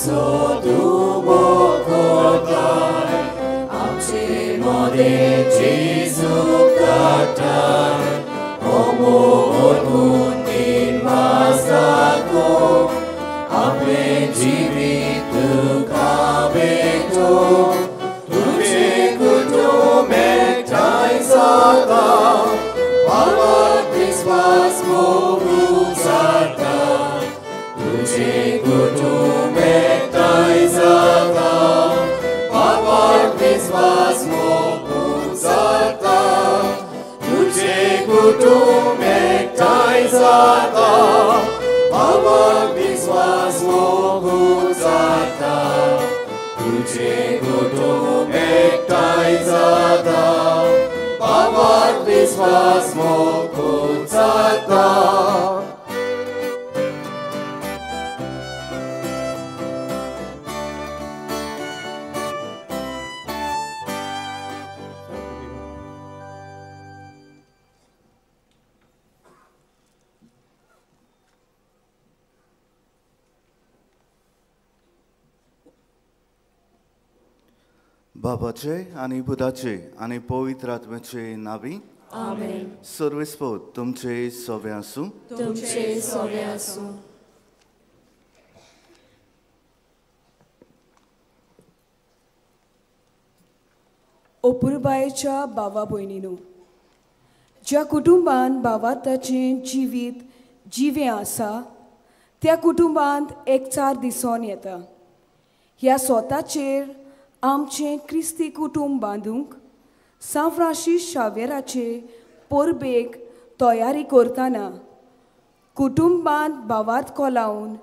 आमचो तूं मोगोताय आमचे मदें जेजू काडटाय हो मोग निर्मास दाखोवंक आपलें जिवीत तुका भेटोवंक तुजें कुटुंब एकठांय जाता भावार्थ विस्वास मोगूंक जाता तुजें कुटुंब एकठांय जाता भावार्थ विस्वास मोगूंक जाता तुजें कुटुंब एकठांय जाता भावार्थ विस्वास मोगूंक जाता तुजें कुटुंब एकठांय जाता भावार्थ विस्वास मोगूंक जाता. बाबाचे आनी पुताचे आनी पवित्र आत्म्याचे नावी आमेन. सर्वेस्पोत तुमचे सोबे आसूं. तुमचे सोबे आसूं. अपुरबायेच्या भावा भयणीनो, ज्या कुटुंबान भावार्थाचें जिवीत जिवें आसा त्या कुटुंबांत एकचार दिसून येता. ह्या स्वताचेर आमचें क्रिस्ती कुटुंब बांदूंक सांत फ्रांसीस शावेराचे परबेक तयारी करतना कुटुंबांत भावार्थ कोलावन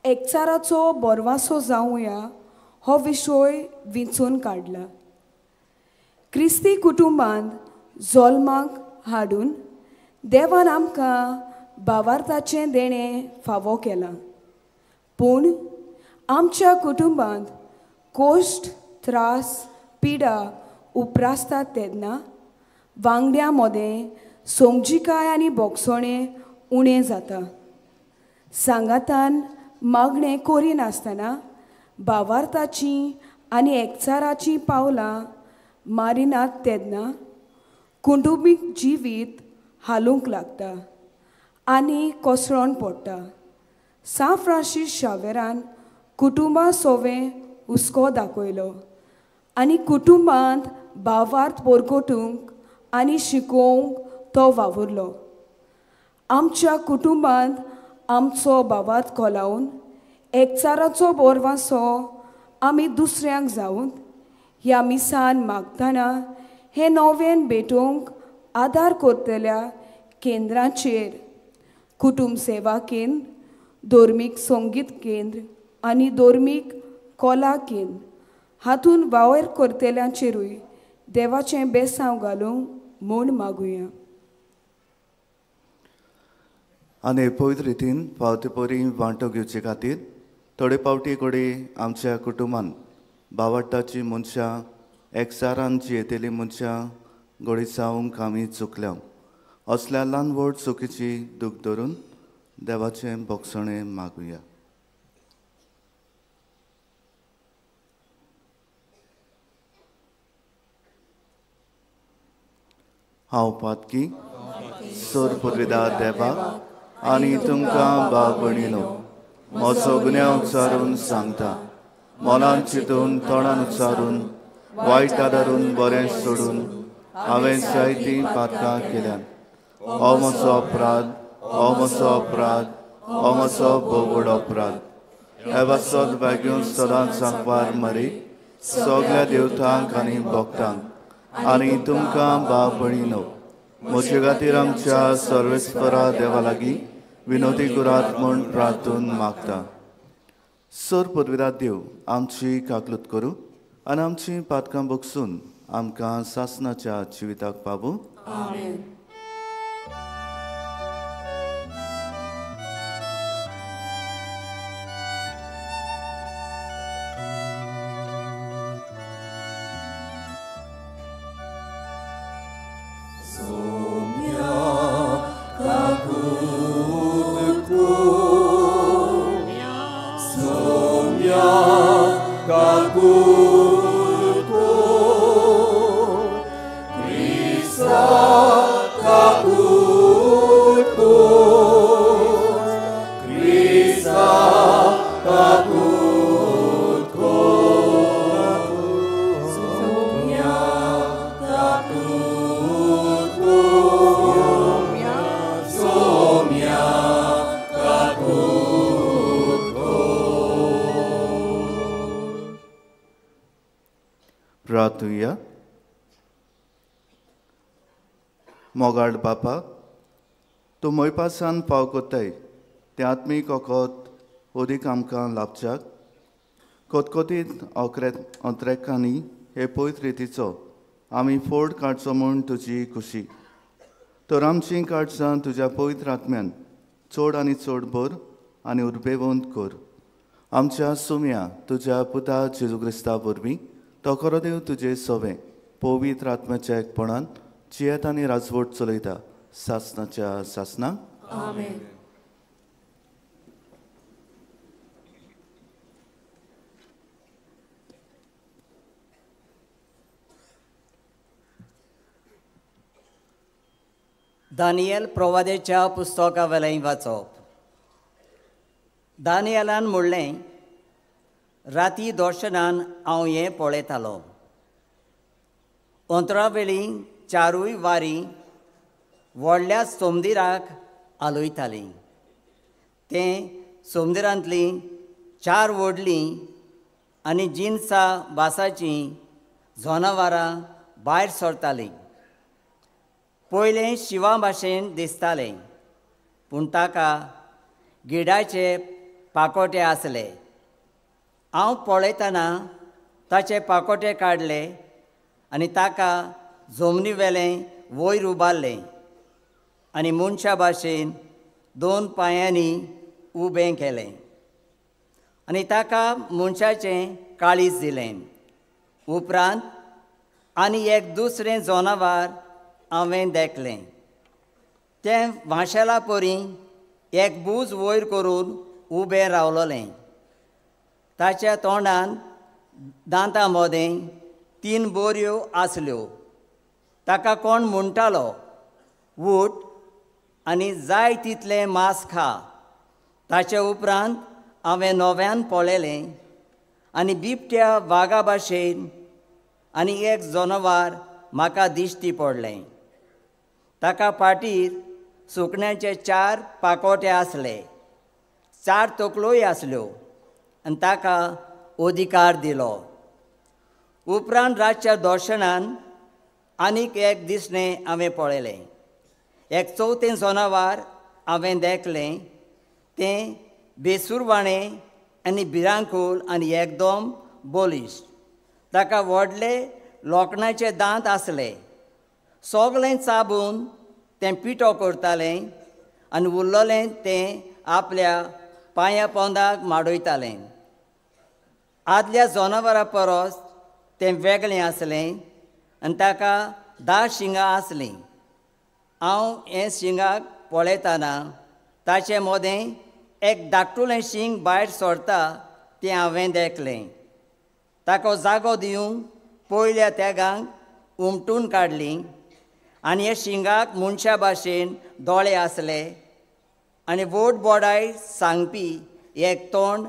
एकचाराचो बोरवासो जावया हो विशय विंचून काडला. क्रिस्ती कुटुंबांत जल्माक हाडून देवान आमकां भावार्थाचें देणें फावो केलां, पूण आमच्या कुटुंबांत कोश्ट, त्रास, पिडा उप्रासतात तेन्ना वांगड्यां मदें समजिकाय आनी बोगसणें उणें जाता. सांगातान मागणें करिनासतना भावार्थाचीं आनी एकचाराचीं पावलां मारिनात तेन्ना कुटुंबीक जिवीत हालूंक लागता आनी कोसळोन पडटा. सांत फ्रांसीस शावेरान कुटुंबा सोवें हुस्को दाखयलो आनी कुटुंबांत भावार्थ परगटूंक आनी शिकोवंक तो वावुरलो. आमच्या कुटुंबांत आमचो भावार्थ कोलावन एकचाराचो बोरवासो आमी दुसऱ्यांक जावन ह्या मिसान मागतना हें नवें भेटोवंक आदार करतल्या केंद्रांचेर कुटुंब सेवा केंद्र, धर्मीक संगीत केंद्र आनी धर्मीक कला केंद्र हातून वावर करतल्यांचेरूय देवाचें बेसांव घालूंक म्हूण मागुया. आनी पवित्र रितीन फावते परी वांटो घेवचे खातीर थोडे फावटी कडेन आमच्या कुटुंबान बावट्टाची मनशां, एकचारान जियेतली मनशां घोडी जावंक आमी चुकल्या. असल्या ल्हान व्हड चुकीची दूख धरून देवाचें भोगसणें मागुया. हांव पातकी सोर पुर्विदा देवाक आनी तुमकां भाव भयणीनो म्हजो गुन्यांव उच्चारून सांगता. मनान चिंतून, तोंडान उच्चारून, वायट आदारून बरें सोडून हांवें जायतीं पातकां केल्यात. हो म्हजो अपराध, हो म्हजो अपराध, हो म्हजो भोव अपराध. हे पासत बेगीन सदांच सांगपार मरी सगळ्या देवतांक आनी भक्तांक आनी तुमकां भाव भयणीनो म्हजे खातीर आमच्या सर्वेस्परा देवा लागीं विनोदी करात म्हूण प्रार्थून मागता. सर पदवीरात देव आमची काकलूत करूं आनी आमची पातकां बगसून आमकां सासनाच्या जिविताक पावूं. आमेन. Sonia प्रार्थुया. मोगाळ बापा, तूं मोयपासान पाव कोत्ताय तें आत्मीक वखद अदीक आमकां लाभच्याक कोतकोतीत अंत्रेकांनी हे पवित्र रितीचो आमी फोड काडचो म्हूण तुजी खुशी. तर आमचीं काळजां तुज्या पवित्र आत्म्यान चड आनी चड भर आनी उर्बेवंत कर. आमच्या सुम्या तुज्या पुता जेजू क्रिस्ता वरवीं तो खरो देव तुजे सवें पवित्र आत्म्याच्या एकपणान जियेत आनी राजवट चलयता सासनाच्या सासनाक. आमेन. दानियल प्रवादेच्या पुस्तका वेलें वाचप. दानियलान म्हणलें, राती दर्शनान हांव हें पळयतालो. अंतरावेली चारूय वारी व्हडल्या सोमदिराक आलयतालीं. तें सोमदिरांतलीं चार व्हडलीं आनी जिनसा भासाचीं जनावरां भायर सरतालीं. पयलें शिवा भाशेन दिसतालें, पूण ताका गिडाचे पाकोटे आसले. हांव पळयतना ताचे पाकोटे काडले आनी ताका जमनी वेलें वयर उबारलें आनी मनशा भाशेन दोन पांयांनी उबें केलें आनी ताका मनशाचें काळीज दिलें. उपरांत आनी एक दुसरें जनावर हांवें देखलें. तें वांशेला परी एक बूज वयर करून उबें रावलोलें. ताच्या तोंडान दांतां मदें 3 बोरयो आसल्यो. ताका कोण म्हणटालो, उठ आनी जाय तितलें मांस खा. ताचे उपरांत हांवें नव्यान पळयलें आनी बिबट्या वागा भाशेन आनी एक जनावर म्हाका दिश्टी पडलें. ताका फाटीर सुकण्याचे 4 पाकोटे आसले, 4 तकल्योय आसल्यो आनी ताका अधिकार दिलो. उपरांत रातच्या दर्शनान आनीक एक दिसणें हांवें पळयलें. एक चवथें जनावर हांवें देखलें. तें बेसूरवाणें आनी भिरांकूळ आनी एकदम बलिश्ट. ताका व्हडले लोखणाचे दांत आसले. सगळें चाबून तें पिठो करतालें आनी उरलेलें तें आपल्या पांया पोंदाक माडयतालें. आदल्या जनावरां परस तें वेगळें आसलें आनी ताका 10 शिंगां आसलीं. हांव हें शिंगाक पळयतना ताचे मदें एक धाकटुलें शींग भायर सरता तें हांवें देखलें. ताका जागो दिवंक पयल्या तेगांक उमटून काडलीं आनी हे शिंगाक मनशा भाशेन दोळे आसले आनी व्हड बोडाय सांगपी एक तोंड.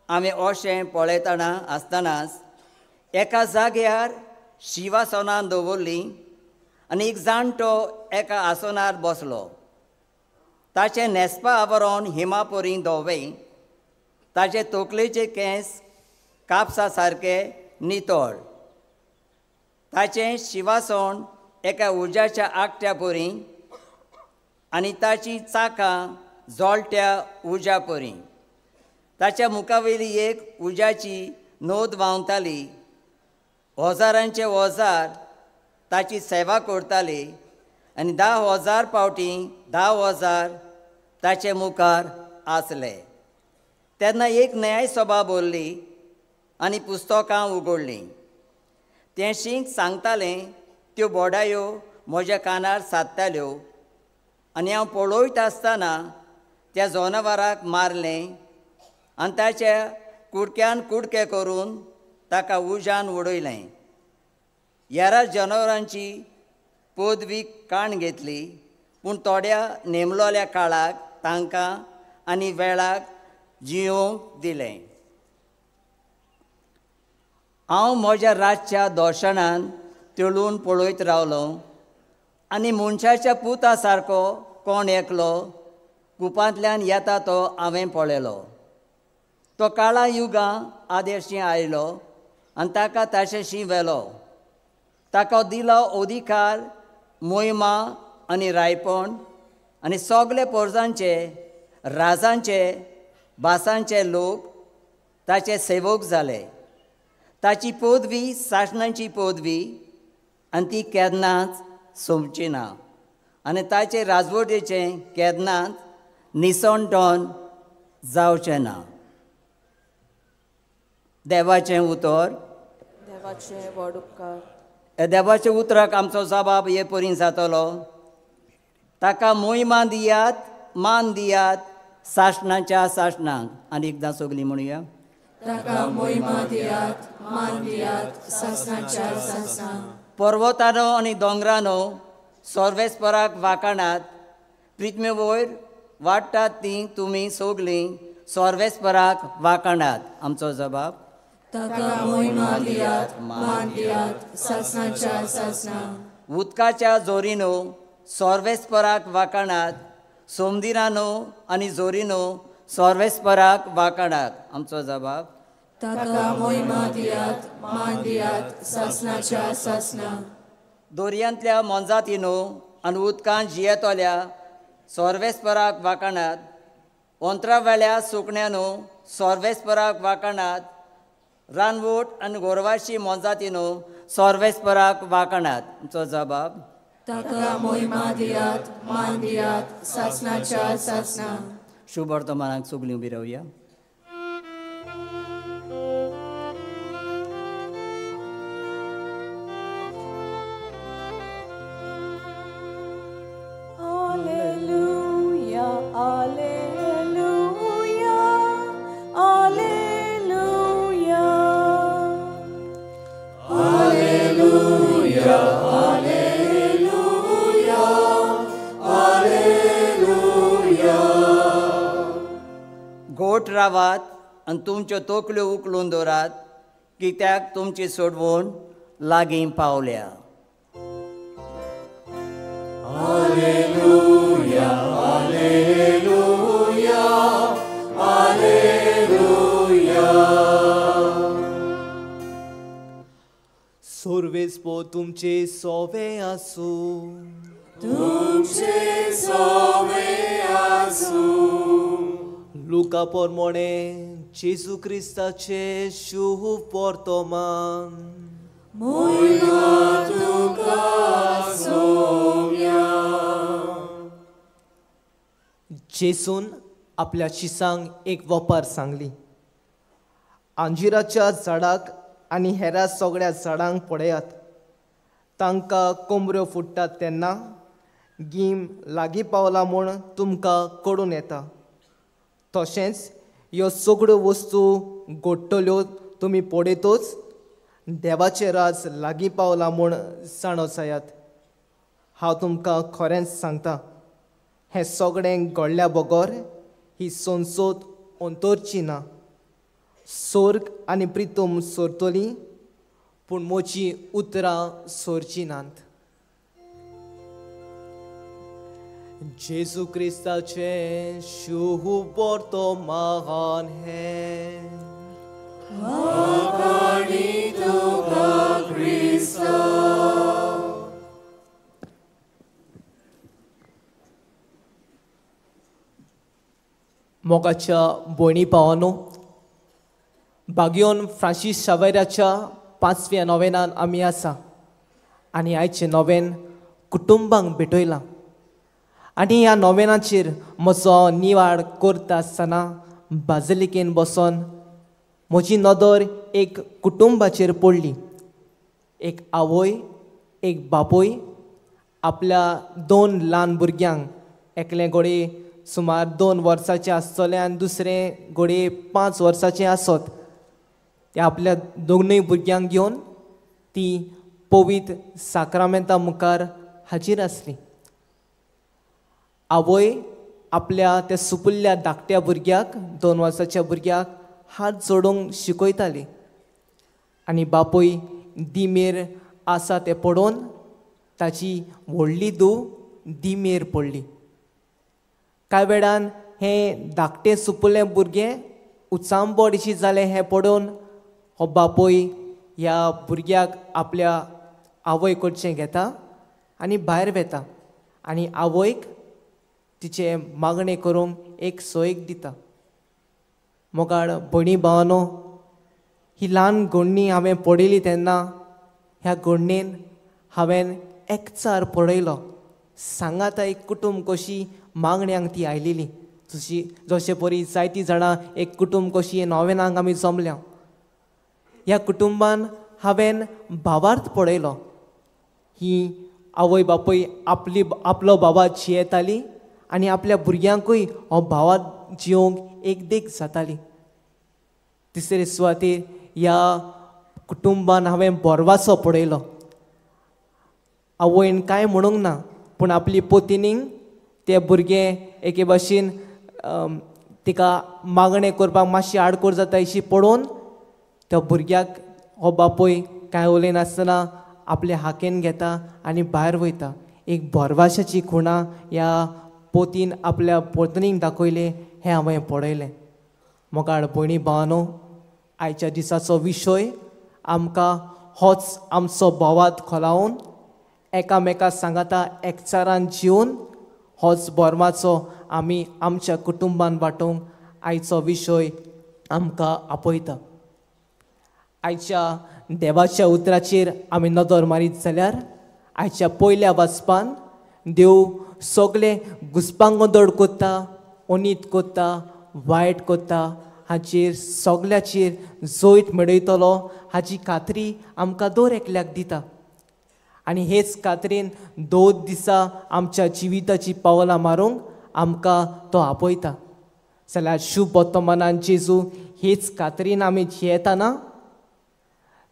हांवें अशें पळयतना आसतनाच एका जाग्यार शिवासनान दवरलीं आनी एक जाणटो एका आसनार बसलो. ताचें न्हेसपा आवरण हिमापरी धवें, ताचे तकलेचे केंस कापसा सारके नितळ, ताचें शिवासण एका उज्याच्या आगट्या परी आनी ताची चाकां जळट्या उज्या परी. ताच्या मुखावयली एक उज्याची नोद व्हांवताली. हजारांचे हजार ताची सेवा करताली आनी 10,000 पावटी 10,000 ताचे मुखार आसले. तेन्ना एक न्यायसभा भरली आनी पुस्तकां उगडलीं. तें शींग सांगतालें त्यो बोडायो म्हज्या कानार सादताल्यो आनी हांव पळयत आसतना त्या जनावराक मारलें आनी ताच्या कुडक्यान कुडके करून ताका उज्यान उडयलें. हेर जनावरांची पदवी काण घेतली, पूण थोड्या नेमलोल्या काळाक तांकां आनी वेळाक जियोंक दिलें. हांव म्हज्या रातच्या दर्शनान तेळून पळयत रावलो आनी मनशाच्या पुता सारको कोण एकलो कुपांतल्यान येता तो हांवें पळयलो. तो काळा युगां आदेशी आयलो आनी ताका ताशेशी व्हेलो. ताका दिलो अधिकार, मोहिमा आनी रायपण आनी सगळे पोरजांचे, राजांचे, भासांचे लोक ताचे सेवक जाले. ताची पदवी सासणाची पदवी आनी ती केन्नाच सोंपची ना आनी ताचे राजवटीचें केन्नाच निसणटण जावचें ना. देवाचें उतर. देवाचें व्हड उपकार. देवाच्या उतराक आमचो जबाब हे परीन जातलो. ताका मोहिमा दियात, मान दियात सासणाच्या सासणाक. आनी एकदां सगळीं म्हणुया. ताका मोहिमा दियात, मान दियात सासणाच्या सासणाक. पर्वतानो आनी दोंगरानो सर्वेस्पराक वाकाणात, पृथ्वी वयर वाडटात ती तुमी सगळीं सर्वेस्पराक वाकाणात. आमचो जबाब. ताका मोहिमा दियात, मान दियात सासणाच्या सासणाक. उदकाच्या जोरीनो सर्वेस्पराक वाकाणात, सोमदिरानो आनी जोरीनो सर्वेस्पराक वाकाणात. आमचो जबाब. ताका मोहिमा दियात, मान दियात सासणाच्या सासणाक. दोरयांतल्या मोनजातीनो आनी उदकांत जियेतल्या सर्वेस्पराक वाकाणात, ओंत्रावेल्या सुकण्यानो सर्वेस्पराक वाकाणात, रानवट आनी गोरवाशी मोनजातीनो सर्वेस्पराक वाकाणात. आमचो जबाब. ताका मोहिमा दियात, मान दियात सासणाच्या सासणाक. शुभ वर्तमानाक सगळीं उबी रावया. Alleluia, alleluia, alleluia. Alleluia, alleluia, alleluia. गोट रावात आनी तुमच्यो तकल्यो उखलून दवरात, कित्याक तुमची सोडवण लागीं पावल्या. Alleluia, alleluia, alleluia. सर्वेस्पर तुमचे सोवे आसूं. तुमचे सोवे आसूं. लुका प्रमाणे जेजू क्रिस्ताचे शुभ वर्तमान. मोहिमा तुका सोम्या. जेजून आपल्या शिसांक एक वपार सांगली. अंजिराच्या झाडाक आनी हेरा सगळ्या झाडांक पळयात, तांकां कोमऱ्यो फुट्टात तेन्ना गीम लागीं पावला म्हूण तुमकां कळून येता. तशेंच ह्यो सगळ्यो वस्तू घडटल्यो तुमी पळयतच देवाचें राज लागीं पावला म्हूण जाणो जायात. हांव तुमकां खरेंच सांगता, हें सगळें घडल्या बगर ही संसद अंतरची ना. स्वर्ग आनी प्रितम सोरतली, पूण म्हजी उतरां सोरची नात. जेजू क्रिस्ताचें शुभ वर्तमान हें. वाखाणी तुका क्रिस्ता. मोगाच्या भयणी भावांनो, बागियोन फ्रांसीस शावेराच्या 5व्या नोवेनान आमी आसा आनी आयचें नोवेन कुटुंबांक भेटयलां. आनी ह्या नोवेनाचेर म्हजो निवाड करता आसतना बाजलिकेन बसोन म्हजी नदर एक कुटुंबाचेर पडली. एक आवय, एक बापूय आपल्या 2 ल्हान भुरग्यांक, एकलें घडये सुमार 2 वर्सांचें आसतलें आनी दुसरें घडये 5 वर्सांचें आसत, ते आपल्या दोनूय भुरग्यांक घेवन ती पवित्र साक्रामेंता मुखार हाजीर आसली. आवय आपल्या त्या सुपुल्ल्या धाकट्या भुरग्याक, 2 वर्साच्या भुरग्याक हात जोडूंक शिकयताली आनी बापूय दिमेर आसा तें पळोवन ताची व्हडली धूव दिमेर पडली. कांय वेळान हें धाकटें सुपुल्लें भुरगें उचांबळ अशी जालें हें पळोवन हो बापूय ह्या भुरग्याक आपल्या आवय कडचें घेता आनी भायर वेता आनी आवयक तिचें मागणें करूंक एक सोयीक दिता. मोगाळ भयणी भावानो, ही ल्हान घडणी हांवें पळयली तेन्ना ह्या घडणेन हांवें एकचार पळयलो. सांगाता एक कुटुंब कशी मागण्यांक ती आयलेली, जशी जशे परी जायतीं जाणां एक कुटुंब कशी नोवेनांक आमी जमल्या. ह्या कुटुंबान हांवें भावार्थ पळयलो. ही आवय बापूय आपली आपलो बाबा जियेताली आनी आपल्या भुरग्यांकूय हो भावार्थ जियोंक एक देख जाताली. तिसरे सुवातेर ह्या कुटुंबान हांवें बोरवासो पळयलो. आवयन कांय म्हणूंक ना, पूण आपली पोतिनींक ते भुरगें एके भाशेन तिका मागणें करपाक मातशी आडखळ जाता अशी पळोवन त्या भुरग्याक हो बापूय कांय उलयनासतना आपले हाकेन घेता आनी भायर वयता. एक भरवाशाची खुणा ह्या पोतीन आपल्या पोतनीक दाखयलें हें हांवें पळयलें. मोगाळ भयणी भावानो, आयच्या दिसाचो विशय आमकां होच आमचो भोवात खोलावन एकामेका सांगाता एकचारान जिवन होच बोरमाचो आमी आमच्या कुटुंबान वांटूंक आयचो विशय आमकां आपयता. आयच्या देवाच्या उतराचेर आमी नदर मारीत जाल्यार आयच्या पयल्या वाचपान देव सगळे घुस्पांगोंदळ कोत्ता, अनीत कोत्ता, वायट कोत्ता हाचेर सगल्याचेर जैत मेळयतलो हाची खात्री आमकां दर एकल्याक दिता. आनी हेच खात्रीन 2 दिसा आमच्या जिविताची पावलां मारूंक आमकां तो आपयता. जाल्यार शुभ वर्तमानान जेजू हेच खात्रीन आमी जियेतना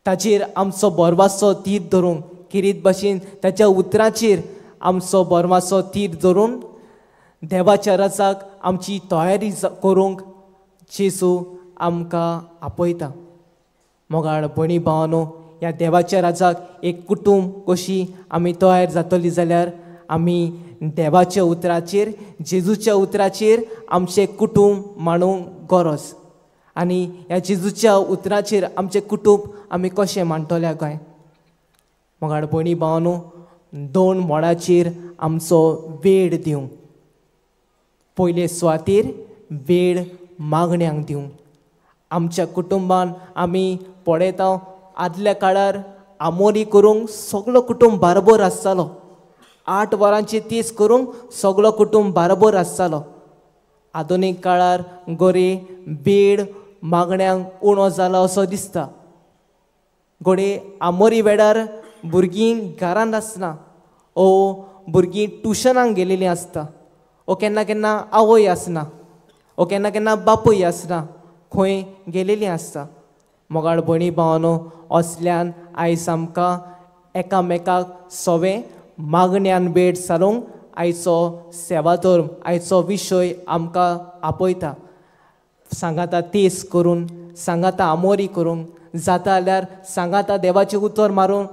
ताचेर आमचो बोरवाचो तीर धरूंक किरीत भाशेन ताच्या उतराचेर आमचो बोरवाचो तीर धरून देवाच्या रजाक आमची तयारी करूंक जेजू आमकां आपयता. मोगाळ भयणी भावानो, ह्या देवाच्या राजाक एक कुटुंब कशी आमी तयार जातली जाल्यार आमी देवाच्या उतराचेर जेजूच्या उतराचेर आमचें कुटुंब मांडूंक गरज. आनी ह्या जेजूच्या उतराचेर आमचें कुटुंब आमी कशें मांडटले काय? मोगाळ भयणी भावानो, 2 मोडाचेर आमचो वेळ दिवंक. पयले सुवातेर वेळ मागण्यांक दिवंक. आमच्या कुटुंबान आमी पळयता आदल्या काळार आमोरी करूंक सगलो कुटुंब बाराबर आसतालो. 8 वरांची तीस करूंक सगलो कुटुंब बाराबर आसतालो. आधुनीक काळार गोरे वेळ मागण्यांक उणो जाला असो दिसता. घडये आमोरी वेळार भुरगीं घरांत आसना, ओ भुरगीं ट्युशनाक गेलेलीं आसता, ओ केन्ना केन्ना आवय आसना, ओ केन्ना केन्ना बापूय आसना, खंय गेलेलीं आसता. मोगाळ भयणी भावानो, असल्यान आयज आमकां एकामेकाक सवें मागण्यान वेळ सारूंक आयचो सेवाधर्म आयचो विशय आमकां आपयता. सांगाता तेज करून, सांगाता आमोरी करूंक, जाता जाल्यार सांगाता देवाचें उतर मारून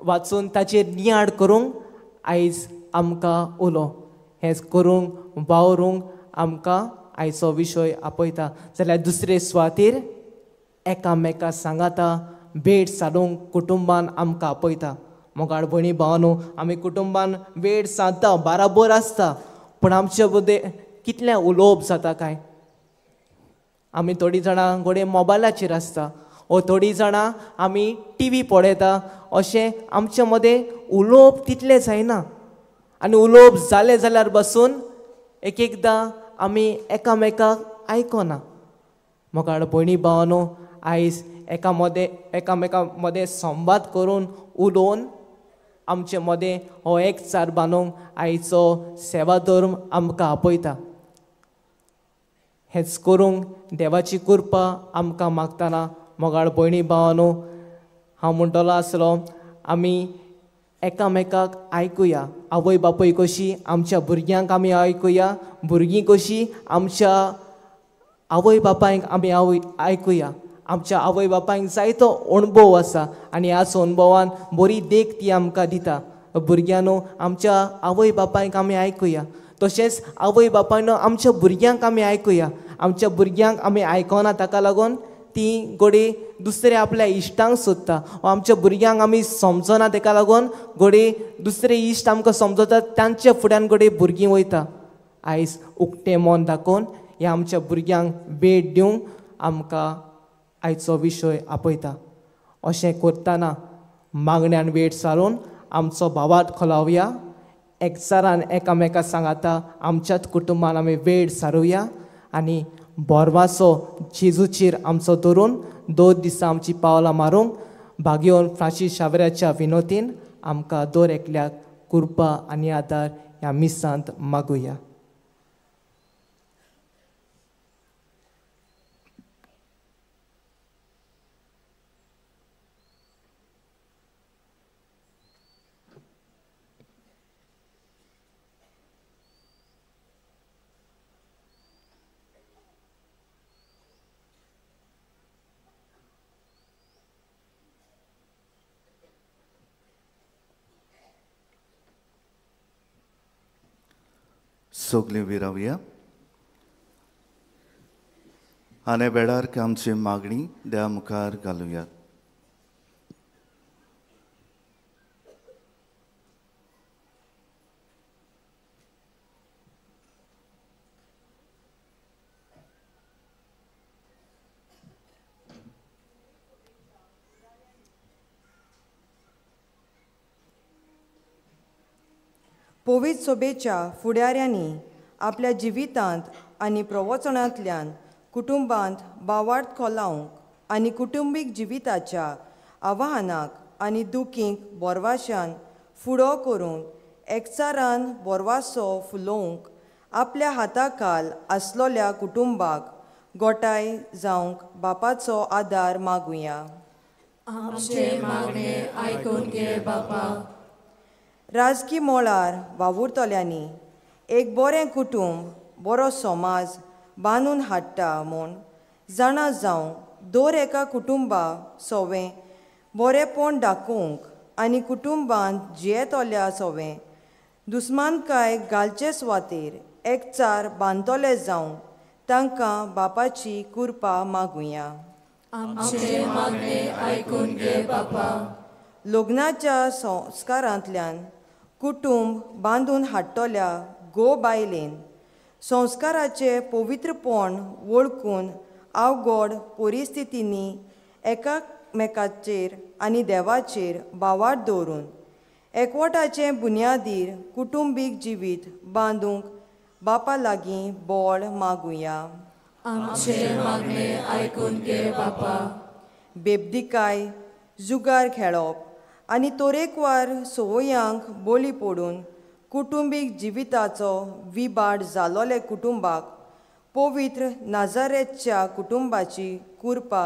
वाचून ताचेर नियाळ करूंक आयज आमकां उलो हें करूंक वावरूंक आमकां आयचो विशय आपयता. जाल्यार दुसरे सुवातेर एकामेका सांगाता भेट सादूंक कुटुंबान आमकां आपयता. मोगाळ भयणी भावानो, आमी कुटुंबान वेळ सादता, बाराबर आसता, पूण आमचे मदें कितलें उलोवप जाता काय? आमी थोडीं जाणां घडये मोबायलाचेर आसता, ओ थोडीं जाणां आमी टिवी पळयता. अशें आमचे मदें उलोवप तितलें जायना. आनी उलोवप जालें जाल्यार बसून एक एकदां आमी एकामेकाक आयकना. मोगाळ भयणी भावानो, आयज एकामेका मदें संवाद करून उलोवन आमचे मदें हो एकचार बांदूंक आयचो सेवाधर्म आमकां आपयता. हेंच करूंक देवाची कृपा आमकां मागतना मोगाळ भयणी भावानो, हांव म्हणटलो आसलो आमी एकामेकाक आयकुया. आवय बापूय कशी आमच्या भुरग्यांक आमी आयकुया, भुरगीं कशी आमच्या आवय बापायक आमी आयकुया. आमच्या आवय बापायक जायतो अणभव आसा आनी ह्याच अणभवान बरी देख ती आमकां दिता. भुरग्यांनो, आमच्या आवय बापायक आमी आयकुया. तशेंच आवय बापायनो आमच्या भुरग्यांक आमी आयकुया. आमच्या भुरग्यांक आमी आयकना ताका लागून ती घडये दुसरे आपल्या इश्टांक सोदता वा आमच्या भुरग्यांक आमी समजना तेका लागून घडये दुसरे इश्ट आमकां समजतात तांच्या फुड्यान घडये भुरगीं वयता. आयज उक्तें मन दाखोवन ह्या आमच्या भुरग्यांक भेट दिवंक आमकां आयचो विशय आपयता. अशें करतना मागण्यान वेळ सारून आमचो भावार्थ खोलावया, एकचारान एकामेका सांगाता आमच्याच कुटुंबान आमी वेळ सारुया आनी बोरवासो जेजूचेर आमचो धरून 2 दिसां आमची पावलां मारूंक भाग्योन फ्रांसीस शावऱ्याच्या विनोतीन आमकां दर एकल्याक कृपा आनी आदार ह्या मिसांत मागुया. सगळीं विरावया आनी वेळार आमची मागणी देवा मुखार घालुया. पवित्र सभेच्या फुडाऱ्यांनी आपल्या जिवितांत आनी प्रवचनांतल्यान कुटुंबांत भावार्थ खोलावंक आनी कुटुंबीक जिविताच्या आव्हानाक आनी दुखींक बोरवाशान फुडो करूंक एकचारान बोरवासो फुलोवंक आपल्या हाताखाल आसलोल्या कुटुंबाक गोठाय जावंक बापाचो आदार मागुया. आमचें मागणें आयकून घे बापा. राजकी मळार वावुरतल्यांनी एक बरें कुटुंब बरो समाज बांदून हाडटा म्हूण जाणा जावंक दर एका कुटुंबा सोवें बरेंपण दाखोवंक आनी कुटुंबांत जियेतल्या सोवें दुस्मानकाय घालचे सुवातेर एकचार बांदतले जावंक तांकां बापाची कृपा मागुया. आमचें मागणें आयकून घे बापा. लग्नाच्या संस्कारांतल्यान कुटुंब बांदून हाडटल्या घोव बायलेन संस्काराचें पवित्रपण वळखून अवघड परिस्थितींनी एकामेकाचेर आनी देवाचेर भावार्थ दवरून एकवटाचे बुन्यादीर कुटुंबीक जिवीत बांदूंक बापा लागीं बळ मागुया. आमचें मागणें आयकून घे बापा. बेबदिकाय जुगार खेळप आनी तरेकवार संवयांक बळी पडून कुटुंबीक जिविताचो विबाड जालोले कुटुंबाक पवित्र नाजारेतच्या कुटुंबाची कृपा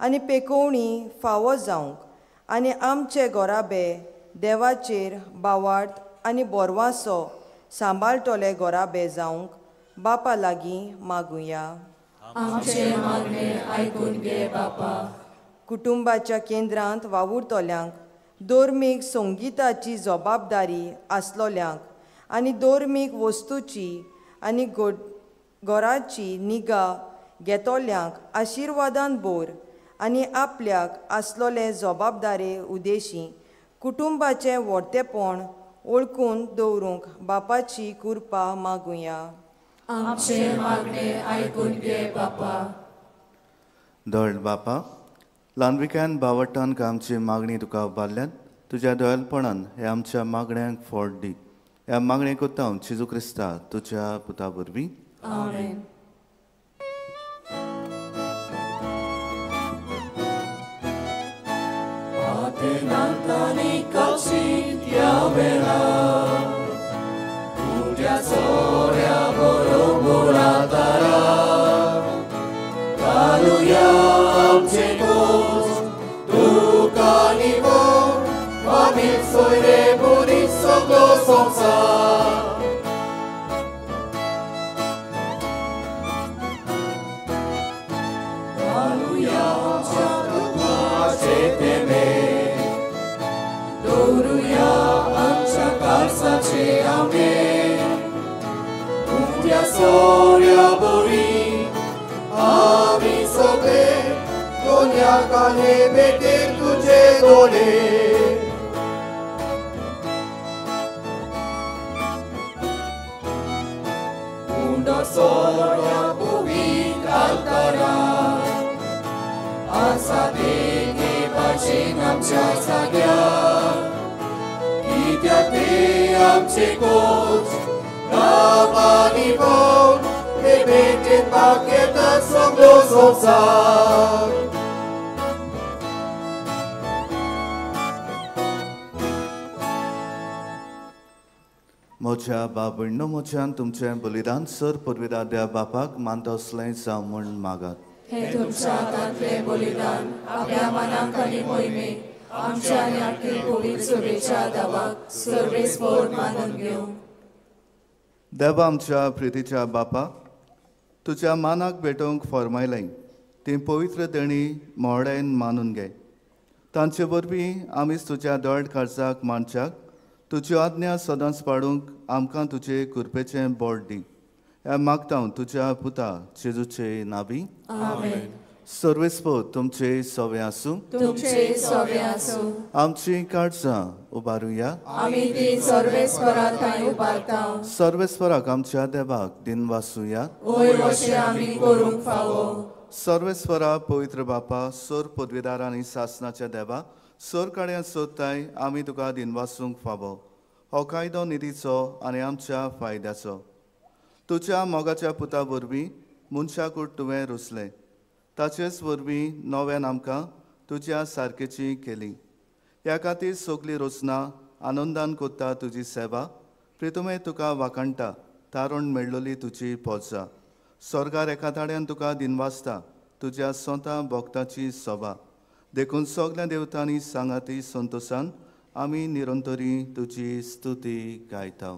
आनी पेकोवणी फावो जावंक आनी आमचे गोराबे देवाचेर भावार्थ आनी बोरवासो सांबाळटले गोराबे जावंक बापा लागीं मागुया. आमचें मागणें आयकून घे बापा. कुटुंबाच्या केंद्रांत वावुरतल्यांक धर्मीक संगिताची जबाबदारी आसलोल्यांक आनी धर्मीक वस्तूची आनी घराची निगा घेतोल्यांक आशिर्वादान भर आनी आपल्याक आसलोले जबाबदारे उद्देशी कुटुंबाचें व्हडतेपण वळखून दवरूंक बापाची कृपा मागुया. आमचें मागणें आयकून घे बापा. दळ बापा ल्हानविकान बावटान आमची मागणी तुका उबारल्यान तुज्या दयालपणान हे आमच्या मागण्यांक फोड दी. ह्या मागणे कोत्ता हांव जेजू क्रिस्ता तुज्या पुता वरवीं. आमेन. Soria bori, ami sobe. Saumya काले भेटेर तुझे दोळे उंडो सोऱ्या पुवीक आल्तारा आसा देगे भाशेन आमच्या जाग्यार कित्याक ते आमचे कोच गांवांनी भोंवन हे भेटेन भाग घेतात सगलो संवसार. म्हज्या बाबण्णो म्हज्यान तुमचें बलिदान सर पुर्विदा देव बापाक मानता असलें जावं म्हूण मागात. हे तुमच्या हातांतलें बलिदान आपल्या मनाक आनी मोहिमेक आमच्या आनी आखी पवित्र सभेच्या दावाक सर्वेस्पोर मानून घेवं. देवा आमच्या प्रितीच्या बापा, तुज्या मानाक भेटोवंक फॉर्मायलें ती पवित्र देणी मोहड्यान मानून घे. तांचे वरवीं आमीच तुज्या दोळ खर्चाक मानच्याक तुज्यो आज्ञा सदांच पाडूंक आमकां तुजे कृपेचें बोट दी. ह्या मागता हांव तुज्या पुता जेजूचे नावी. आमेन. सर्वेस्पोर तुमचे सवे आसूं. तुमचे सवे आसूं. आमची काळजां उबारुया. आमी ती सर्वेस्परा थंय उबारता. सर्वेस्पराक आमच्या देवाक दिनवासुया. वय अशें आमी करूंक फावो. सर्वेस्परा पवित्र बापा, सोर पदवीदार आनी सासनाच्या देवा, सोर काड्यां सोदताय आमी तुका दिनवासूंक फावो. हो कायदो निधीचो आनी आमच्या फायद्याचो. तुज्या मोगाच्या पुता वरवीं मनशाकूट तुवें रुसलें, ताचेच वरवीं नव्यान आमकां तुज्या सारकेची केली. ह्या खातीर सगली रचना आनंदान करता तुजी सेवा. प्रितुमे तुका वाखाणटा, तारण मेळ्ळली तुजी पोजा. स्वर्गार एका ताड्यान तुका दिनवासता तुज्या स्वता भक्ताची सभा. देखून सगल्या देवतांनी सांगाती संतोशान आमी निरंतरी तुजी स्तुती गायता.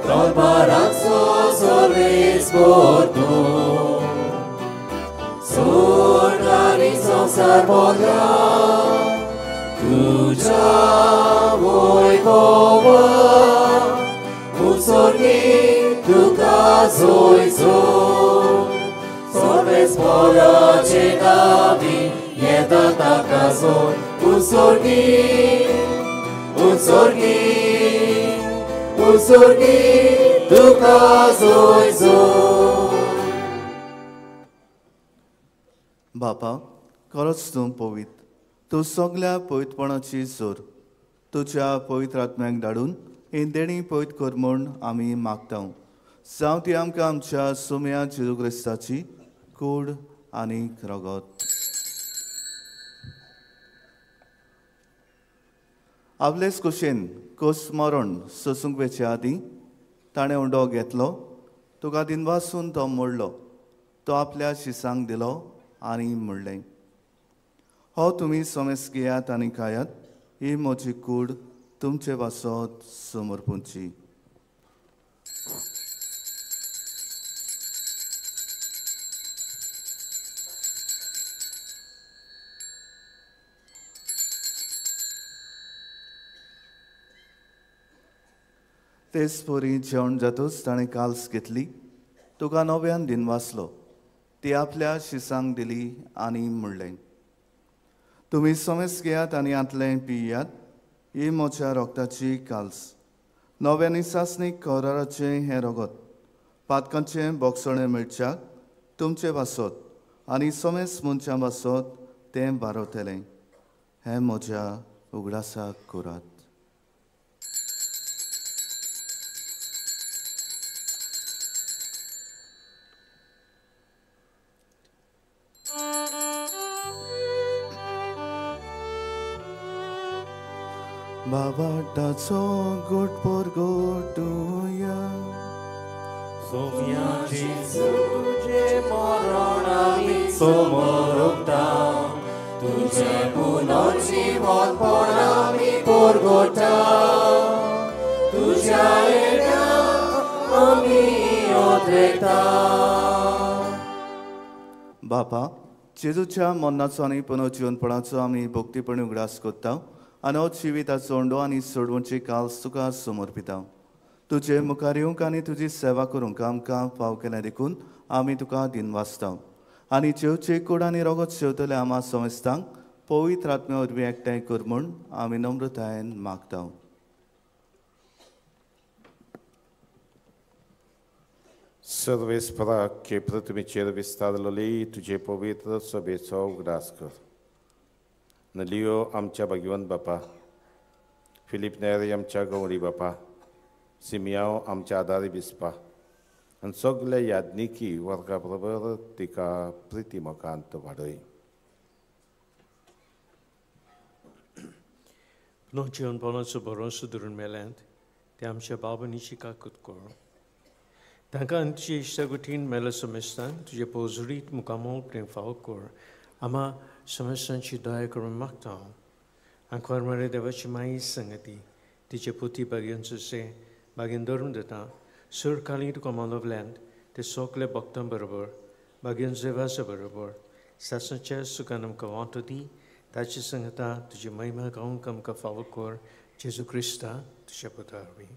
दरबाराचो सर्वेस्पोर तूं, सोड आनी संवसार भोगला तुज्या वैभवान, उत्सर्गी तुका जोयचो. सर्वेस्पोराचे नावी येता ताका जोड. उत्सर्गी उत्सर्गी उत्सर्गी तुका जोयचो. बापा, खरोच तूं पवित्र, तूं सगल्या पवित्रपणाची जोर. तुज्या पवित्र आत्म्याक धाडून ही देणी पवित्र कर म्हूण आमी मागता. जावं ती आमकां आमच्या सुम्या जेजू क्रिस्ताची कूड आनी रगत. आपलेच कुशेन कोस मरण सोसूंक वेचे आदीं ताणें उंडो घेतलो, तुका दिनवासून तो मोडलो, तो आपल्या शिसांक दिलो आनी म्हणलें, हो तुमी समेस घेयात आनी खायात, ही म्हजी कूड तुमचे पासत समर्पूंची. तेच परी जेवण जातूच ताणें काल्स घेतली, तुका नव्यान दिनवासलो, ती आपल्या शिसांक दिली आनी म्हणलें, तुमी समेस घेयात आनी आंतलें पियात, ही म्हज्या रोगताची काल्स, नव्यानी सासणीक कराराचें हें रगत, पातकांचें बोगसणें मेळच्याक तुमचे पासत आनी समेस मनशां पासत तें बारवतलें. हें म्हज्या उगडासाक करात. बाबाटाचो गोट पोरगोटुया, सोम्या जेजू तुजें मरण आमी समोरता, तुजें पुनर्जीवनपण आमी पोरगोटा, तुज्या येण्या आमी ओद्रेता. बापा, जेजूच्या मरणाचो आनी पुनर्जीवनपणाचो आमी भक्तीपणी उगडास करता आनी हो जिविताचो ओंडो आनी सोडवणची काल्स तुका समर्पिता. तुजे मुखार येवंक आनी तुजी सेवा करूंक आमकां फाव केलें देखून आमी तुका दिनवासता. आनी जेवचे कूड आनी रोगत शेवतले आमा संस्थांक पवित्र आत्म्या वरवीं एकठांय कर म्हूण आमी नम्रतायेन मागता. सर्वेस्पराक के प्रतिमेचेर विस्तारलेली तुजे पवित्र सभेचो उगडास कर. नलियो आमच्या भगवंत बापा, फिलीप नेरी आमच्या गौरी बापा, सिमियाव आमच्या आदारी बिस्पा आनी सगळे याज्ञिकी वर्गा बरोबर तिका प्रिती मोकांत वाडय. जिवनपणाचो भरोसो धरून मेल्यांत ते आमच्या बाबांनी काकूत कर. तांकां तुजे इश्टागुटीन मेल्या समेस्तान तुजे पोजडीत मुखामोल प्रेम फावो कर. आमा समेस्तांची दया करून मागता हांव. आंकवार मरे देवाची माई संगती तिचे पुती बागेन सुसे बागेन धरून दिता सर काली तुका मानवल्यांत ते सोगले भक्तां बरोबर बागेन जेवाच्या बरोबर सासणाच्या सुखान आमकां वांटो दी. ताची संगता तुजी महिमा गावंक आमकां फावो कर. जेजू क्रिस्ता तुज्या पुता वरवीं.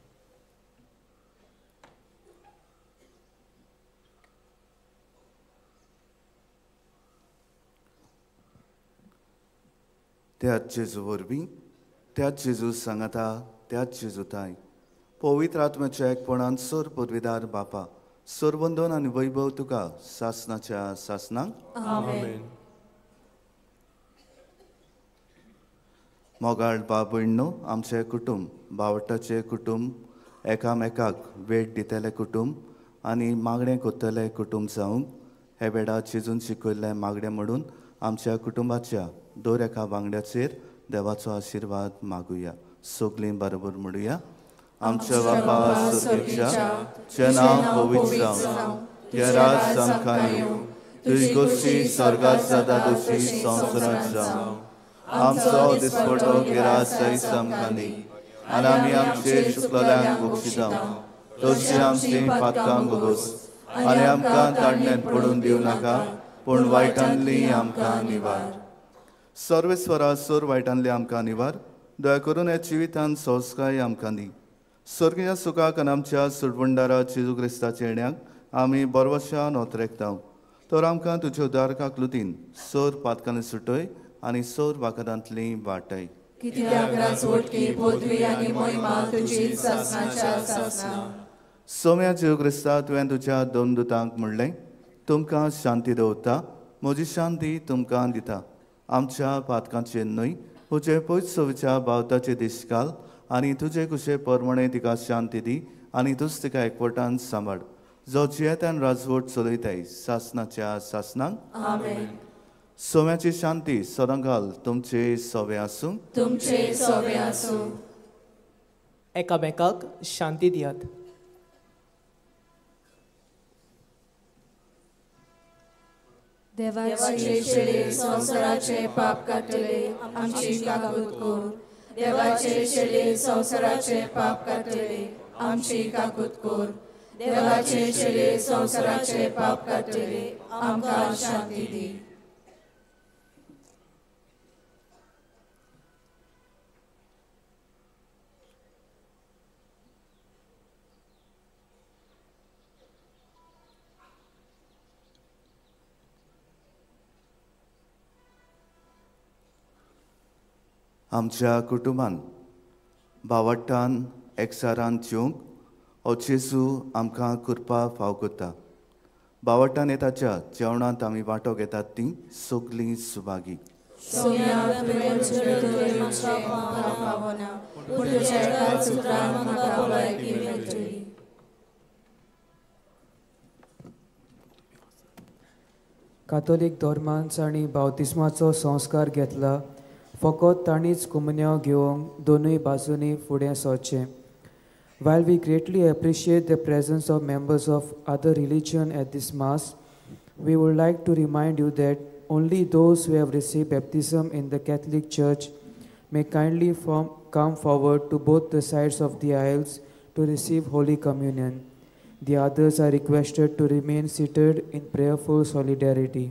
त्याच जेजू वरवीं, त्याच जेजू सांगाता, त्याच जेजू ताय पवित्र आत्म्याच्या एकपणान सर पुर्विदार बापा सरवंदन आनी वैभव तुका सासनाच्या सासनाक. आमेन. मोगाळ बाबयण्णो, आमचें कुटुंब बावटाचें कुटुंब एकामेकाक वेट दितलें कुटुंब आनी मागणें करतलें कुटुंब जावंक हे वेळार जेजून शिकयल्लें मागणें म्हणून आमच्या कुटुंबाच्या दर एका वांगड्याचेर देवाचो आशिर्वाद मागुया. सगळीं बरोबर म्हणुया. आमच्या बापा स्वर्गेच्या, तुजें नांव पवित्र जावं, तुजें राज आमकां येवं, तुजी गोश्टी स्वर्गांत जाता तशी संवसारांत जावं. आमचो दिसपटो गिरास सयत आमकां दी आनी आमी आमचे चुकलेल्यांक बक्षिता तशी आमची पातकां भोगोस आनी आमकां ताडण्यात पडून दिवं नाका, पूण वायटांतली आमकां निवार. सर्वेस्वरा सोर वायटांतली आमकां निवार. दया करून ह्या जिवितान संस्काय आमकां दी. स्वर्गीय सुखाक आनी आमच्या सुटवंडारा जेजू क्रिस्ताच्या येण्याक आमी बरवशा नोतरेकता. तर आमकां तुज्या उदारकाक लुतीन सोर पातकांनी सुटय आनी सोर वाकदांतली वाटय. कित्याक राजवटकी पदवी आनी महिमा तुजी सासणाच्या सासणा. सोम्या जेजू क्रिस्ता, तुवें तुज्या दोन दुतांक म्हणलें, तुमकां शांती दवरता, म्हजी शांती तुमकां दिता. आमच्या पातकांचेर न्हय, तुजे पयसोच्या बावताचे दीस घाल आनी तुजे कुशे परमणे तिका शांती दी आनी तूच तिका एकवटान सांबाळ, जो जियेतान राजवट चलयताय सासणाच्या सासणाक. आमेन. सोम्याची शांती सदांकाल तुमचे सोवे आसूं. तुमचे सोवे आसूं. एकामेकाक शांती दियात. देवाचे चेडे संवसाराचे पाप काडटले आमची काकूत कर. देवाचे चेडे संवसाराचे पाप काडटले आमची काकूत कर. देवाचे चेडे संवसाराचे पाप काडटले आमकां शांती दी. आमच्या कुटुंबान बावट्टान एकसारान जेवंक हो जेजू आमकां कृपा फाव करता. बावट्टान येताच्या जेवणांत आमी वांटो घेतात तीं सगळीं सुभागी. कातोलीक धर्मान जांणी बावतिस्माचो संस्कार घेतला फकत तांणीच कुमन्यांव घेवंक दोनूय बाजूंनी फुडें सरचें. While we greatly appreciate the presence of members of other religion at this mass, we would like to remind you that only those who have received baptism in the Catholic Church may kindly come forward to both the sides of the aisles to receive Holy Communion. The others are requested to remain seated in prayerful solidarity.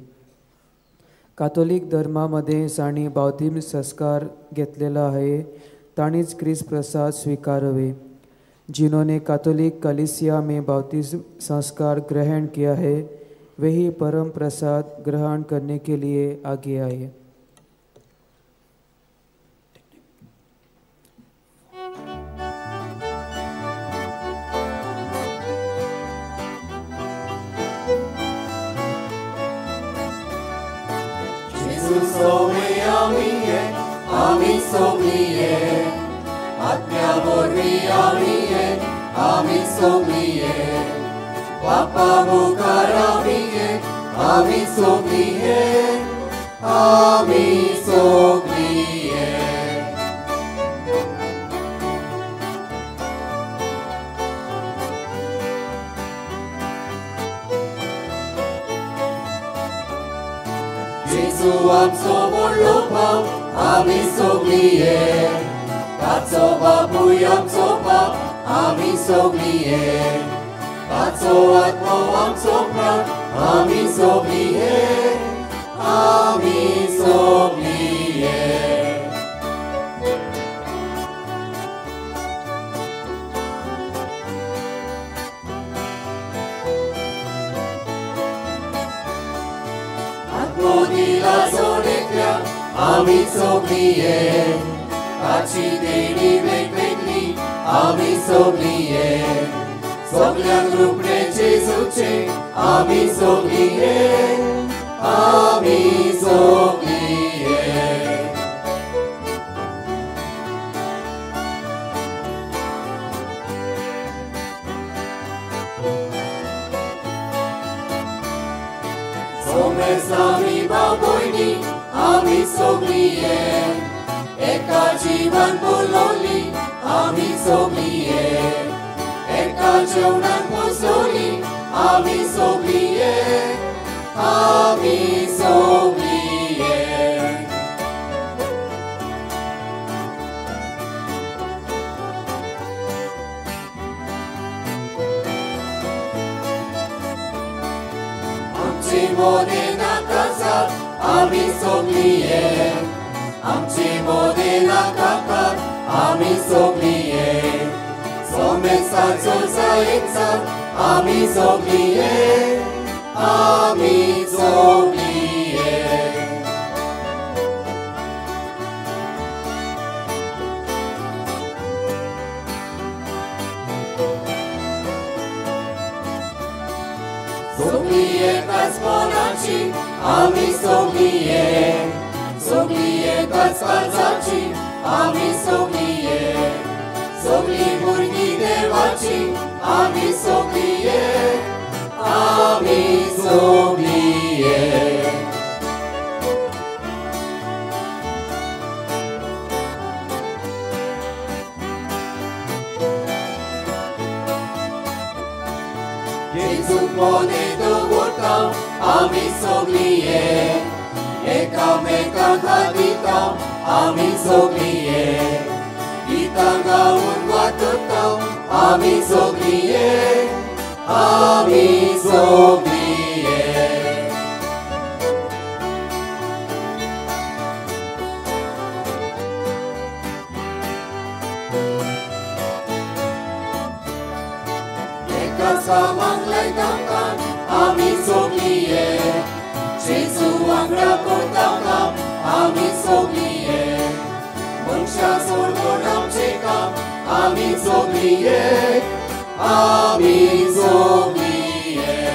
कातोलीक धर्मा मदें जांणी बावतीम संस्कार घेतलेलो आहे तांणीच क्रिस्त प्रसाद स्वीकारावे. जिन्होंने Catholic कलीसिया में बाप्तिस्म संस्कार ग्रहण किया है वही परम प्रसाद ग्रहण करने के लिए आगे आए. बापा मुखार आमी सगळीं एक, आमी सगळीं एक. जेजू आमचो व्हडलो भाव, आमी सगळीं एक. ताचो बापूय आमचो बाप, आमी सगळीं एक. ताचो आत्मो आमचो प्राण, आमी सगळीं एक, आमी सगळीं एक. आत्मो दिला जण एकल्याक, आमी सगळीं एक. ताची देणी वेगवेगळी, आमी सगळीं एक. सगळ्यांक रुपणें जेजूचें, आमी सगळीं एक, आमी सगळीं एक. सोमेस आमी भाव भयणी, आमी सगळीं एक. एका जिवान बोलोली, आमी सगळीं एक. एका जेवणान पोसोली, आमी सगळीं एक, आमी सगळीं एक. आमचे मोदें नाका जात, आमी सगळीं एक. आमचे मोदें नाका कात, आमी सगळीं एक. सोमेसाचो जायचा, आमी सगळीं एक, आमी सगळीं एक. सगळीं एकाच मनाची, आमी सगळीं एक. सगळीं एकाच काळजाची, आमी सगळीं एक. सगळीं भुरगीं देवाची, आमी सगळीं एक, आमी सगळीं एक. जेजूक मोनें दवरता, आमी सगळीं एक. एकामेकांक हात दिता, आमी सगळीं एक. गितां गावन वाचता, आमी सगळीं एक, आमी सगळीं एक. एका सामांक लायता कान, आमी सगळीं एक. जेजू वांगडा करता काम, आमी सगळीं एक. मनशां सोडून आमचें काम, आमी सगळीं एक, आमी सगळीं एक.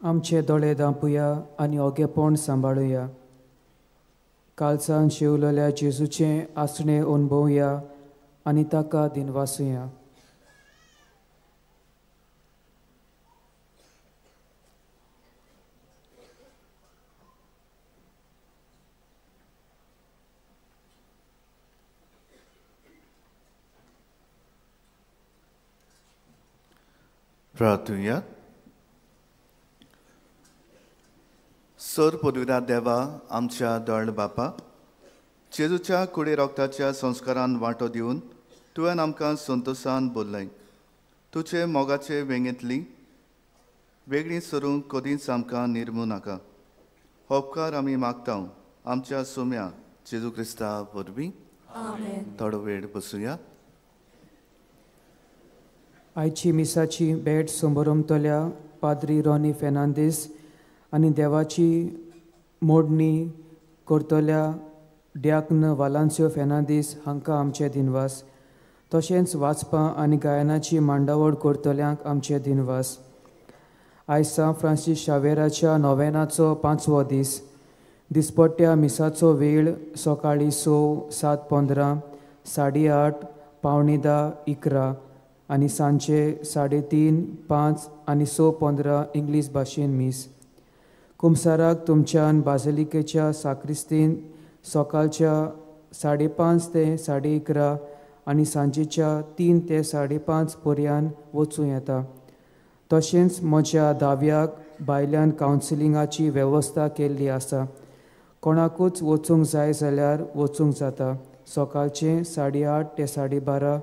आमचे दोळे धांपुया आनी ओगेपण सांबाळुया. कालसान शेवलेल्या जेजूचें आसणें अणभवया आनी ताका दिनवासुया. प्रार्थुया. सर पदवीदार देवा, आमच्या दळ बापा, जेजूच्या कुडे रोगताच्या संस्कारान वांटो दिवन तुवें आमकां संतोशान बोल्लय. तुजे मोगाचे वेंगेंतली वेगळी सरूंक कदींच आमकां निर्मू नाका. होपकार आमी मागता आमच्या सोम्या जेजू क्रिस्ता वरवीं. थोडो वेळ बसुया. आयची मिसाची भेट संबरमतल्या पाद्री रॉनी फेर्नांदीस आनी देवाची मोडणी करतल्या ड्याक्न वालांस्यो फेर्नांदीस हांकां आमचे दिनवास. तशेंच वाचपां आनी गायनाची मांडावळ करतल्यांक आमचे दिनवास. आयज सांत फ्रांसीस शावेराच्या नोवेनाचो 5वो दीस. दिसपट्ट्या मिसाचो वेळ सकाळीं 6, 7:15, 8:30, 9:45, 11 आनी सांजचे 3:30, 5 आनी 6:15 इंग्लीश भाशेन मीस. कुमसाराक तुमच्यान बाजलिकेच्या साक्रिस्तीन सकाळच्या 5:30 ते 11:30 आनी सांजेच्या 3 ते 5:30 पर्यंत वचूं येता. तशेंच म्हज्या दाव्याक भायल्यान कावन्सिलिंगाची वेवस्था केल्ली आसा. कोणाकूच वचूंक जाय जाल्यार वचूंक जाता. सकाळचें 8:30 ते 12:30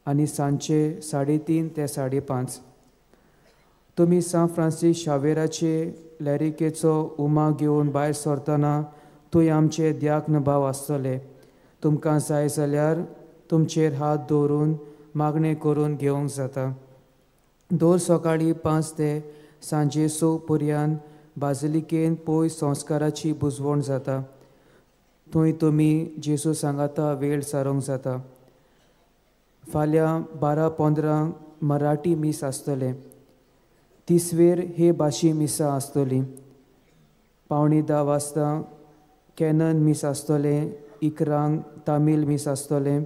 आनी सांजचे 3:30 ते 5:30. तुमी सांत फ्रांसीस शावेराचे लॅरिकेचो उमा घेवन भायर सरतना थंय आमचे द्याक्न भाव आसतले. तुमकां जाय जाल्यार तुमचेर हात दवरून मागणें करून घेवंक जाता. दर सकाळीं 5 ते सांजे 6 पर्यंत बाजिलिकेन पयस संस्काराची बुजवण जाता. थंय तुमी जेजू सांगाता वेळ सारोंक जाता. फाल्यां 12:15 मराठी मीस आसतलें. तिसवेर हे भाशी मिसां आसतलीं. 9:45 वाजता कॅनन मीस आसतलें. 11 तामील मीस आसतलें.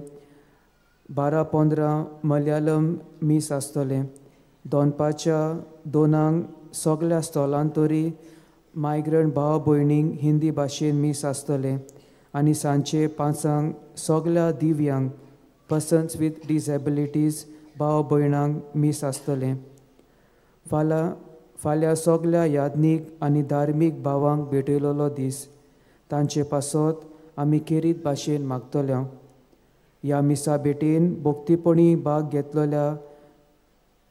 12:15 मलयालम मीस आसतलें. दनपारच्या 2 सगळ्या स्थलांतरी मायग्रंट भाव भयणींक हिंदी भाशेन मीस आसतलें आनी सांजचे 5 सगळ्या दिव्यांग पर्सन्स विथ डिसेबिलिटीज भाव भयणांक मीस आसतलें. फाल्यां सगळ्या याज्ञीक आनी धार्मीक भावांक भेटयलेलो दीस. तांचे पासत आमी खेरीत भाशेन मागतल्या. ह्या मिसा भेटेन भक्तीपणी भाग घेतलेल्या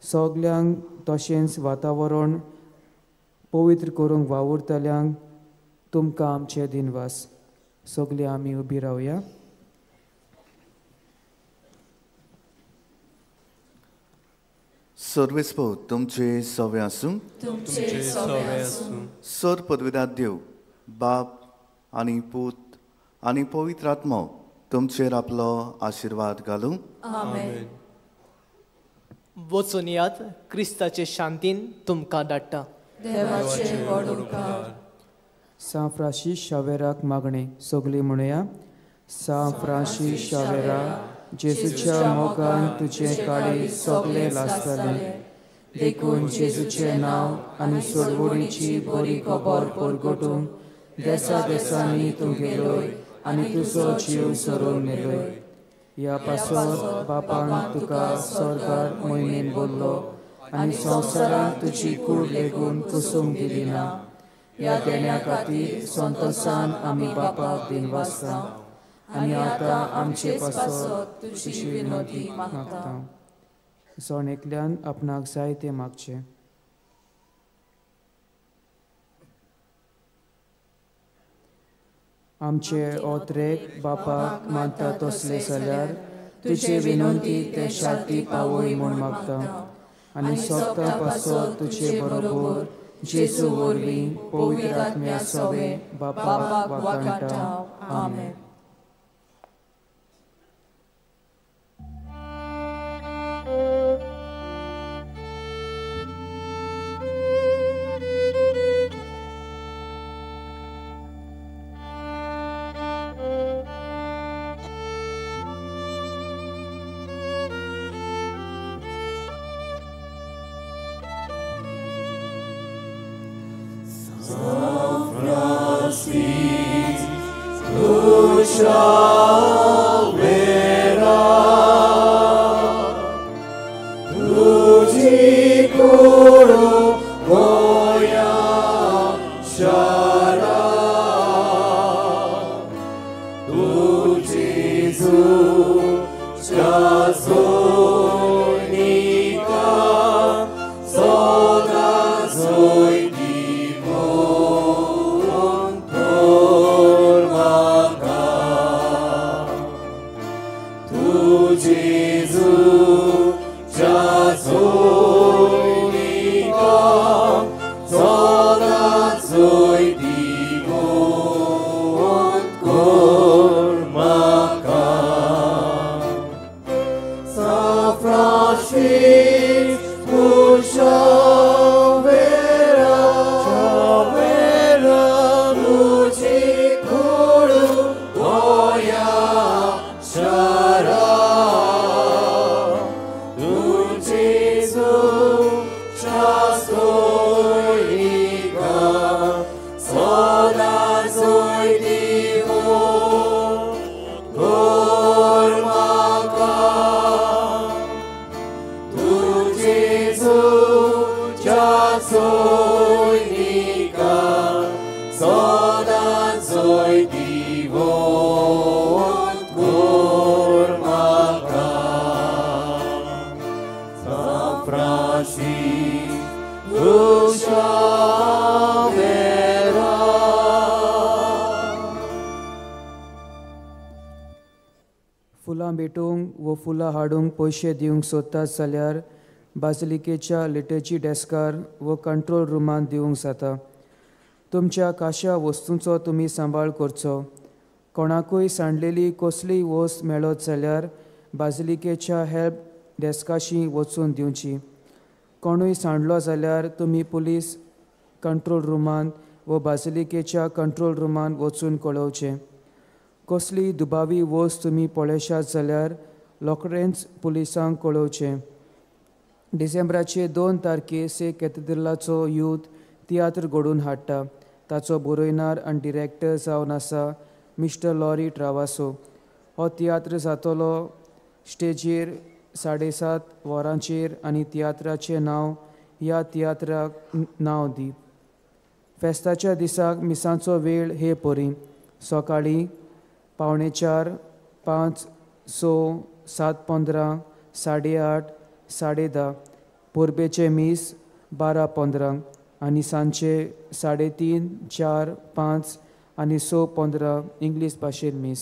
सगल्यांक तशेंच वातावरण पवित्र करूंक वावुरतल्यांक तुमकां आमचे दिनवास. सगळीं आमी उबी रावया. सर्वेस्पो तुमचे सवे आसूं. सर पदवीदार देव बाप आनी पूत आनी पवित्र आत्मो तुमचेर आपलो आशिर्वाद घालूं. आमेन. वचून यात क्रिस्ताचे शांतीन तुमकां धाडटा. देवाचे व्हड उपकार. सांत फ्रांसीस शावेराक मागणें. सगळीं म्हणया. सांत फ्रांसीस शावेरा, जेजूच्या मोगान तुजें काळीज सगळें लासतलें, देखून जेजूचें नांव आनी सोडवणीची बरी खबर परगटूंक देसा देसांनी तूं गेलोय आनी तुजो जीव सरोवन मेलोय. ह्या पासत बापान तुका स्वर्गार मोहिमेन बोल्लो आनी संवसारांत तुजी कूड लेगून कुसूंक दिली ना. ह्या देण्या खातीर संतोसान आमी बापाक दिनवासता आनी आतां आमचे पासत तुजी विनवणी मागता. जण एकल्यान आपणाक जाय तें मागचें. आमचे ओत्रेक बापाक मानता तसले जाल्यार तुजे विनंती ते शांती पावय म्हूण मागता आनी सोगता पासत तुजे बरोबर जेजू वरवीं पवित्र आत्म्या सवें बापाक वाखाणटा. आमेन. शावेरा तुजी कोडू गोया शारा तू जेजूच्या सैनिका सदां जैतिवंत कर म्हाका तू जेजूच्या सैनिका सदां जैतिवंत कर म्हाका San Francisco Xavera, Xavera, तुजी कोडू गोया शारा तू जेजूच्या सैनिका सदां जैतिवंत कर म्हाका तू जेजूच्या सैनिका सदां जैतिवंत कर म्हाका San Francisco Xavera. फुलां भेटोवंक वो फुलां हाडूंक पयशे दिवंक सोदतात जाल्यार बाजलिकेच्या लिटर्जी डेस्कार वो कंट्रोल रुमांत दिवंक जाता. तुमच्या काश्या वस्तूंचो तुमी सांबाळ करचो. कोणाकूय सांडलेली कसलीय वस्त मेळत जाल्यार बाजलिकेच्या हेल्प डेस्काशी वचून दिवची. कोणूय सांडलो जाल्यार तुमी पुलीस कंट्रोल रुमांत वो बाजलिकेच्या कंट्रोल रुमांत वचून कळोवचें. कसली दुबावी वस्त तुमी पळयशात जाल्यार रोखडेंच पुलिसांक कळोवचें. डिसेंबराचे 2 तारखे से कॅथेड्रलाचो यूथ तियात्र घडोवन हाडटा. ताचो बरोयणार आनी डिरेक्टर जावन आसा मिस्टर लॉरी ट्रावासो. हो तियात्र जातलो स्टेजीर 7:30 वरांचेर आनी तियात्राचें नांव ह्या तियात्राक नांव दी. फेस्ताच्या दिसाक मिसांचो वेळ हे परी सकाळीं 3:45, 5, 6, 7:15, 8:30, 10:30, परबेचें मीस 12:15 आनी सांजचे 3:30, 4, 5 आनी 6:15 इंग्लीश भाशेन मीस.